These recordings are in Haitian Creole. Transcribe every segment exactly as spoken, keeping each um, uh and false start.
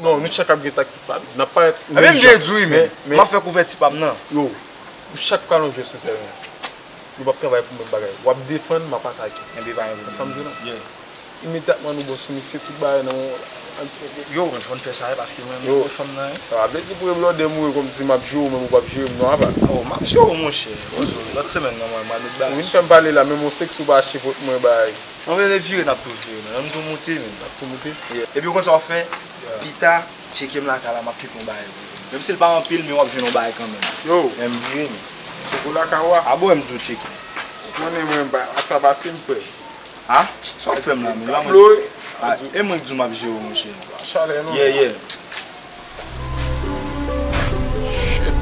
Non, nou chak ap gen taktik pa nou. N ap parèt menm jan. Ebyen, m byen di w wi, men. M ap fè kouvèti pa m nan. Yo, nou chak pral yon jwè sou tèren an. Nou p ap travay pou menm bagay. W ap defann, m ap atake. Enben, pa gen pwoblèm. Sa m di w la? Imedyatman nou bon sou misye, tout bagay nan men w. Yo, men fò n fè sa wi, paske mwen menm fanm nan wi. Sa pa vle di pou reblòde m wi, kòmsi m ap jere w, menm ou p ap jere m non, apa. Oh, m ap jere w, monchè. Ozo, lòt semèn nan, mwen, m al met bagay. Ou vin fè m pale la, menm yon sèks ou pa achte pot mwen bay. Anben, lè vire, n ap tou vire, men. Ann tou moute, men. N ap tou moute. Epi, ou konn sa w ap fè? Pita, tcheke m lakay la, m ap tcheke yon bagay pou ou. Menm si l pa anpil, men w ap jwenn yon bagay kanmenm. Yo. Men m vire, men. Tcheke w lakay ou a? A bon, m di w tcheke. Ou konnen mwen, ba, afè pase m, frè. A? Sa w ap fè m la, men? Kablo, wi. A, e mwen k di w m ap jere w, monchè. Pa chalè, non. Yeah, yeah. Shit.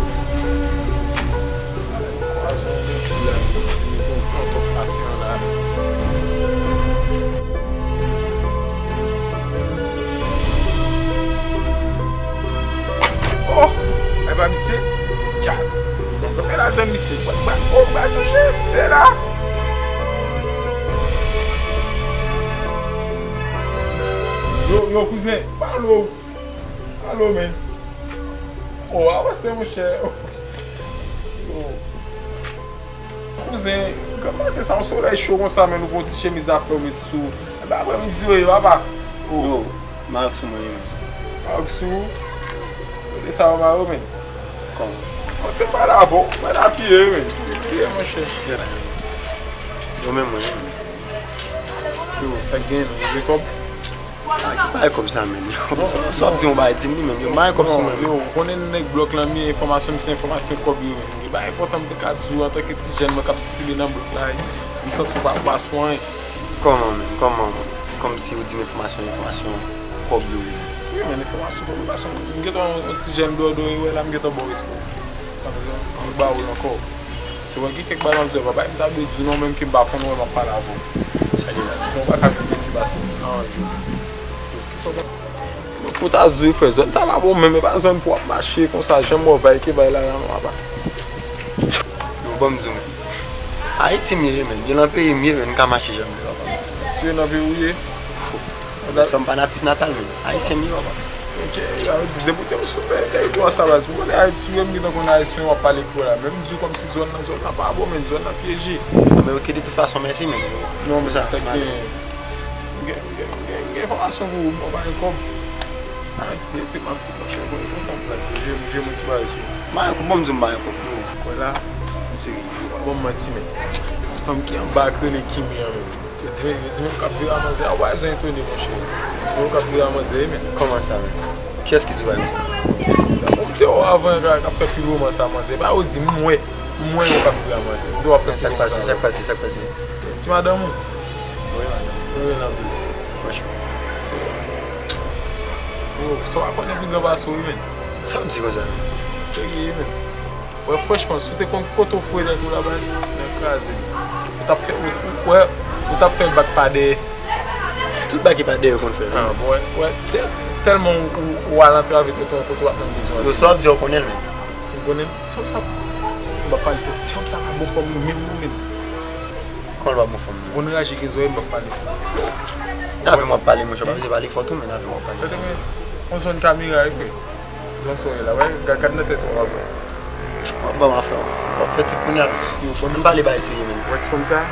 Kwaze yon bandi la, li mete yon tonton pati an la. Oh! E pa misye? Gad! Gad misye! Gad, gad, oh, gad, misye la! Yo, yo, kouzen, pa lou. Alo, men. Oh, avanse, monchè. Oh. Kouzen, kòman te sa, yon solèy cho konsa, men ou gon ti chemiz afè ou met sou. Enben, apre m di, wi, papa. Oh. Yo, marok sou mwen, men. Marok sou ou? Kote sa, yo marok, men. Kòman? Bon, se pa la, bon. Mwen apiye, men. Apiye, monchè. Yo, men mwen, men. Yo, sa k gen, nou gen kòb? Ah, ki bagay kòb sa, men? Yo, sa, sa w ap di yon bagay, di m li, men. Yo, m pa gen kòb sou mwen, men. Yo, ou konnen nèg blòk lan, men enfòmasyon, m se enfòmasyon kòb yo, men. Gen bagay enpòtan m te ka di w, antanke ti jèn mwen k ap sikile nan blòk la, m santi w pa, pa sou anyen. Kòman, men? Kòman? Kòmsi ou di m enfòmasyon, enfòmasyon kòb yo ye? Wi, men enfòmasyon kòb yo, paske m gentan yon, yon ti jèn dòdò, e wè la, m gentan ba w respè w. Sa vle di, m ba w l ankò. Se wè gen kèk bagay m di w, papa, m ta dwe di w non, menm ke m pa konn wè m ap pale avè w. Sa gen la. Bon, pa ka vin pase pase nan yon jou. Kisa w pa. Pou ta di w, frè, zòn sa pa bon, menm e pa zòn pou w ap mache konsa, janm wè w vay ke bay la, la, non, papa. Yo, ban m di w, men. Ayiti m ye, men. Gen nan peyi m ye, men, m ka mache jan m vle, papa. Se nan peyi w ye? Fo. Sa m pa natif natal, men. Ayisyen m ye, papa. Ok, sa vle di, depi w te sou tè, tèritwa sa, baz. Ou konnen Ayiti, wi, m gentan konn Ayisyen w ap pale kreyòl la. Men m di w kòmsi zòn nan, zòn nan pa bon, men zòn nan pyeje. Ah, men ok, de tout fason, mèsi, men. Non, men sa k gen, m gen, m gen, m gen, m gen enfòmasyon pou ou, m pa gen kòb. Ayiti, e te m ap di, monchè, konnen konsa m pral di, je, je mwen ti bagay sou ou. M pa gen kòb, bon, m di w m pa gen kòb, non. Wè la, m serye, yo pa ban m manti, men. Ti fanm ki anba a k rele Kimi an, men. Yo di men, yo di men m k ap vire a manzè a, w pa bezwen etone, monchè. Yo di men m k ap vire a manzè, wi, men. Kòman sa, men? Kiyès ki di w bagay konsa? Kiyès ki di sa? Bon, m te wè w avan, k ap fè pil romans a manzè. E pa yo di m, m wè, m wè yo k ap vire a manzè. M te wè w ap fè pil romans a manzè. Sa k pase, sa k pase, sa k pase? Ti madanm ou? Wi, madanm. Wi, nan vil. Franchman. Se, yo, sa w pa konnen pi gran pase w, wi, men. Sa w ap di konsa, men? Serye, men. Wè, franchman, si w te konn kote w foure tèt ou la, baz, nan kraze. Ou t ap fè, ou, ou, wè, ou t ap fè l bat pa dèyè. Tout bagay ki pa dèyè yo konn fè l. Ah, bon, wè, wè, tè-, tèlman ou, ou, ou al antrave tèt ou kote w ap nan bezwen. Yo, sa w ap di a, w konnen l, men. Si m konnen l, sa w sa, m p ap pale fò. Ti fanm sa pa bon fòm li menm, non, menm. Kòman l pa bon fòm li? Bon, raje gen zòrèy, m p ap pale fò. Avè m w ap pale, monchè, pa bezwen pale fò tou, men avè m w ap pale. Tande, men, yon zòn kamera, wi, frè. Jan sa w ye la, wè, gad, gad nan tèt ou avan. W ap ban m afè w. W ap fè tout kounye a. Yo, bon, ann pale bagay serye, men. Wè ti fanm sa?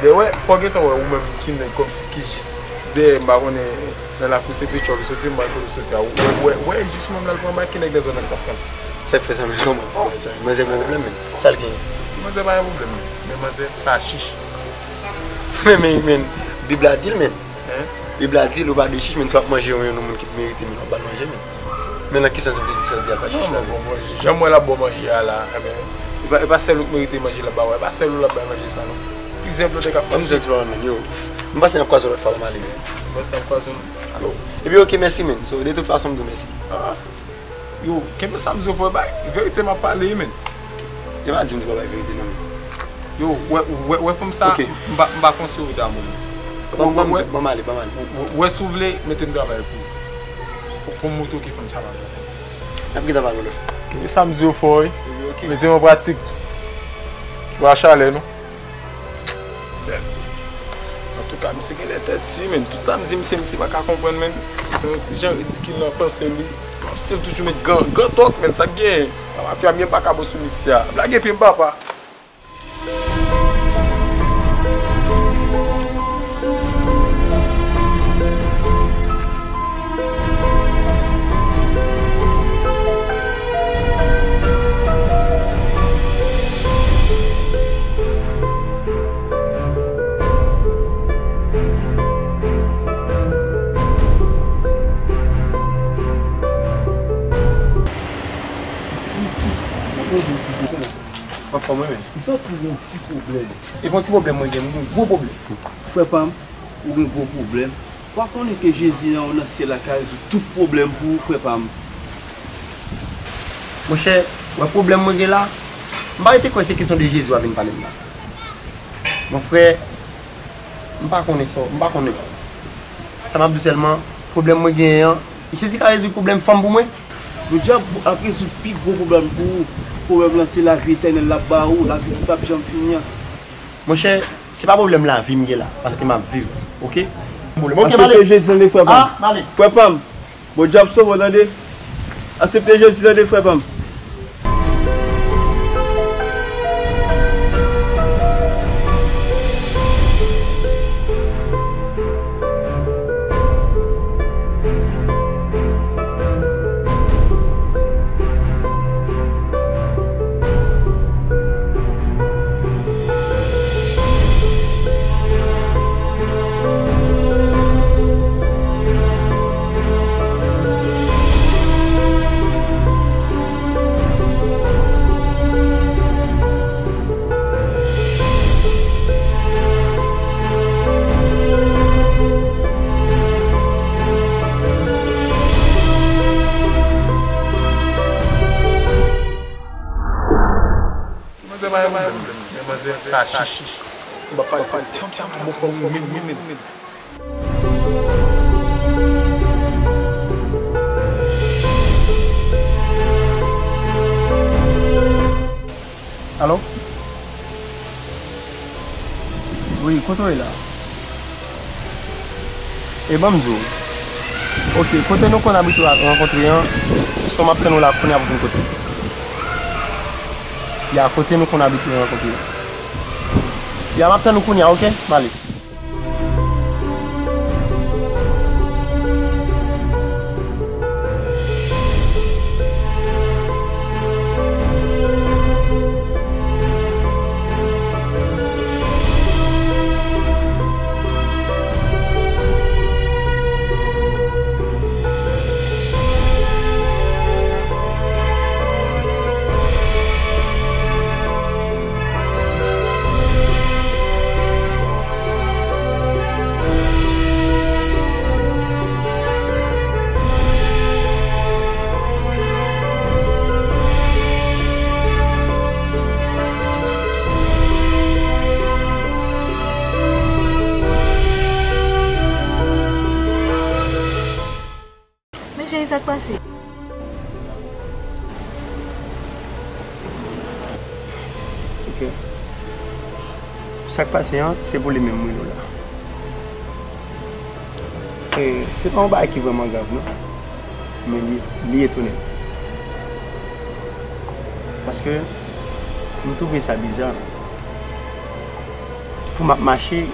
Dèyè, wè, fò w gentan wè ou menm ki nèg kòmsi ki jis dèyè, m pa konnen nan lakou se Petchòv li soti, m pa konnen kote li soti a. Wè, wè, wè, jis ou menm la l pran bal, ki nèg nan zòn nan ki t ap pran l? Sa k fè sa, men, kòman ti bagay sa? Manzè gen pwoblèm, men. Sa l genyen? Manzè pa gen pwoblèm, men. Men manzè pa chich. Men, men, men, Bib la di l, men. Hein? Bib la di l ou pa dwe chich, men si w ap manje yon, yon moun ki merite, men w ap ba l manje, men. Men nan ki sans ou vle di sa w di a pa chich la? Non, men bon, bon, jan m wè l ap ba w manje a la, enben, e pa, e pa sèl ou k merite manje l ap ba w, e pa sèl ou l ap bay manje sa non. Plizyè blòdè k ap manje. Ban m di w yon ti pawòl, men, yo. M panse n ap kwaze yon lòt fwa, ban m ale, men. M panse n ap kwaze yon lòt fwa. Yo. Epi, ok, mèsi, men. So, de tout fason, m di w mèsi. Ah. Yo, kenbe sa m di w, frè, bay verite m ap pale, men. E pa di m di w pa bay verite, non, men. Yo, wè, wè, wè fanm sa, m pa, m pa konsidere w damou. Ban m, ban m, ban m ale, ban m ale. Wè, wè, si w vle, mete m travay pou, pou, pou m montre w ki fanm sa pa bon. N ap gentan pale yon lòt fwa. Kenbe sa m di w fò, wi. Mete m an pratik. Ba chalè, non. Antouka, Misye genlè tèt di, men. Tout sa m di misye, misye pa ka konprann, men. Se yon ti jan ridikil nan panse li. M ap still toujou met gran, gran tòk, men. Sa k genyen? Mafya m, m pa ka bon sou misye a. Blage pye m, papa. Anfòm, wi, men. M santi m gen yon ti pwoblèm. E pa yon ti pwoblèm mwen gen, m gen yon gwo pwoblèm. Frè pa m, ou gen gwo pwoblèm. Ou pa konnen ke Jezi nan, nan syèl la ka rezoud tout pwoblèm pou ou, frè pa m? Monchè, wè pwoblèm mwen gen la, m pa rete kwè se kesyon de Jezi w ap vin pale m la. Mon frè, m pa konnen sa, m pa konnen. Sa m ap di w sèlman, pwoblèm mwen genyen an, Jezi ka rezoud pwoblèm fanm pou mwen? Podyab ap rezoud pi gwo pwoblèm pou ou. Pwoblèm lan se lavi etènèl l ap ba ou, lavi ki p ap janm fini an. Monchè, se pa pwoblèm lavi m gen la, paske m ap viv, oke? Pwoblèm, oke, m ale. Aksepte Jezi tande, frè pa m. Ah, m ale. Frè pa m, Bondye ap sove w tande. Aksepte Jezi tande, frè pa m. Manzè pa yon pwoblèm, men manzè sa chichi. M pa pale, pale, ti fanm sa, sa bon fanm, men, men, men, men. Alo? Wi, kote w ye la? E ban m di w. Oke, kote nou konn abitye rankontre an, so m ap tann ou la kounye a pou vin kote m. Ya, kote nou konn abitye rankontre an. Ya, m ap tann ou kounye a, oke? M ale. Men cheri, sa k pase? Ok. Sa k pase an, se pou li menm m rele w la. E, se pa yon bagay ki vrèman grav, non. Men li, li etone m. Paske m twouve sa biza. Pou m ap mache,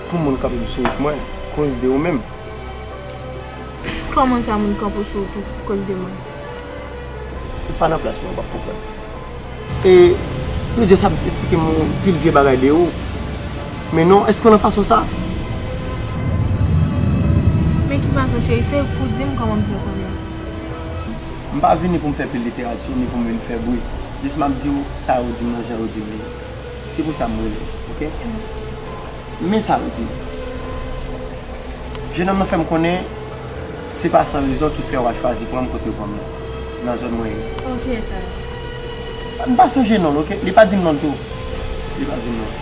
pou moun kanpe sou wout mwen, koz de ou menm. Kòman sa moun kanpe sou wout ou koz de mwen? Ou pa nan plas mwen, ou p ap konprann. E yo di sa ap esplike m yon pil vye bagay de ou. Men non, èske w nan fason sa? Men ki fason, cheri? Se pou w di m kòman m fè konnen. M pa vini pou m fè pil literati, ni pou m vin fè bri. Jis m ap di w sa yo di m nan jan yo di m li. Se pou sa m rele w, oke? Men sa yo di m. Jennonm nan fè m konnen se pa san rezon ki fè w al chwazi pran m kote w pran m nan, nan zòn mwen ye. Oke, sa. M pa sonje non l, oke? Li pa di m non l tou. Li pa di m non l.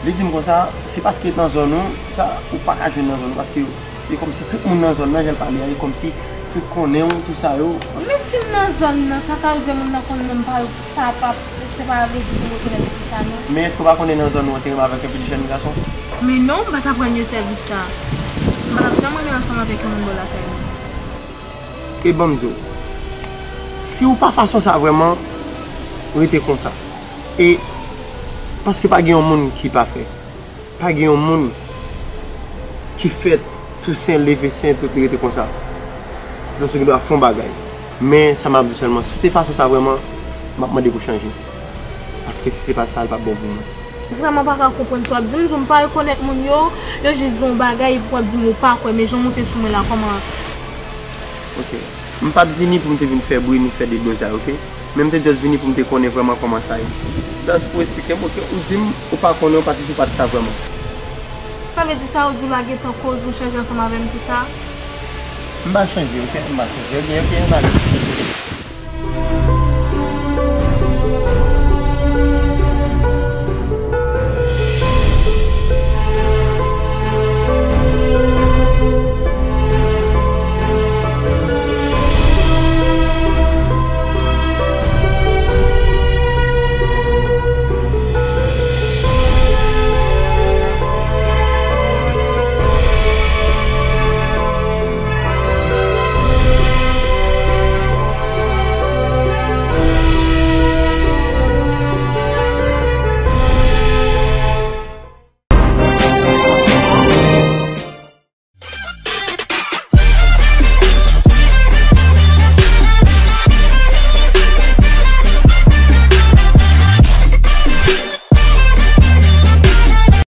Li di m konsa, se paske nan zòn ou, sa, ou pa ka jwenn nan zòn ou, paske e kòmsi tout moun nan zòn nan, jan l pale a, e kòmsi tout konnen w, tout sa yo. Men si m nan zòn nan, sa ka rive moun nan konn non m pa yo, sa pa, se pa vle di pou rekonèt m. Men èske w pa konnen nan zòn nou an te renmen avèk yon pitit jèn gason? Men non, m pa t ap rann yo sèvis sa. M pa t ap janm renmen ansanm avèk yon moun bò lakay mwen. E ban m di w, si w pa fason sa vrèman, rete konsa. E paske pa gen yon moun ki pafè. Pa gen yon moun ki fèt tou sen, leve sen, tout rete konsa. Donk, ou gen dwa fè yon bagay. Men, sa m ap di w sèlman, si w te fason sa vrèman, m ap mande pou w chanje. Paske si se pa sa, l p ap bon pou mwen. Vrèman pa ka konprann sa w ap di m. M di w m pa rekonèt moun yo, yo jis di w yon bagay epi w ap di m ou pa kwè, men jan w monte sou mwen la, kòman? Ok. M pa t vini pou m te vin fè bri ni fè deblozay, ok? Men m te just vini pou m te konnen vrèman kòman sa ye. Just pou w esplike m, ok? Ou di m ou pa konnen, ou pa sezi, ou pa t sa vrèman. Sa vle di sa ou di la gentan koz ou chanje ansanm avè m pou sa? M pa chanje, ok? M pa chanje. Ok, ok, m ale.